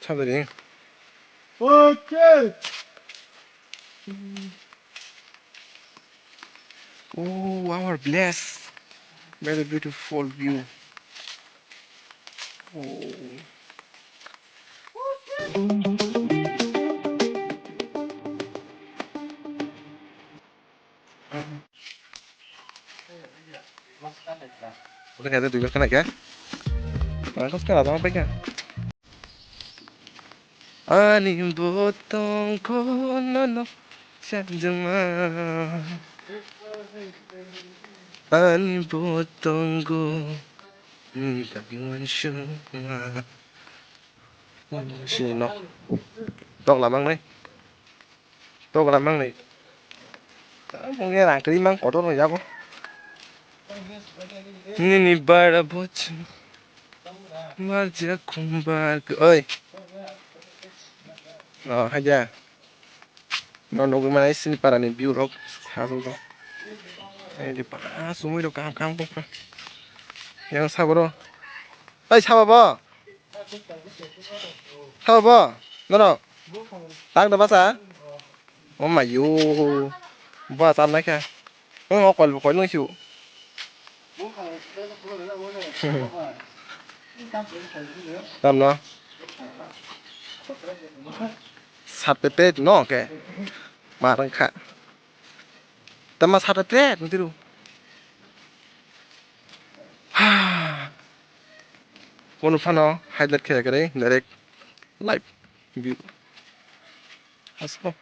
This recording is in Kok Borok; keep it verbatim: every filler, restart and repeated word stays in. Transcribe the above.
Sabari. Okay. Oh, our bless. Very beautiful view. Oh. Udah kata dulu kena ya. Aku sekarang apa ya? Ani botong kono no sanjama. Ani botong go. Ni tapi wanshama. Sini no. Tok lamang nai. Tok lamang nai. Mungkin rang kiri mang kotor no jago. Nini bara boch. Marja kumbar. Oi. Oh, haja. No nugwi manai sini parani view rok. Hajo rok. Ei di pa sumui rok kaham kaham kok. Yang saboro. Ei sabo bo. Sabo bo. Nono. Tang da basa. Oh my you. Ba tam na kya. Oh kol kol nung siu. Tam no. Sat pepe no ke. Marang kha. Tama sat pepe nung tiru. Kono phano highlight khe kare direct live view. Aso.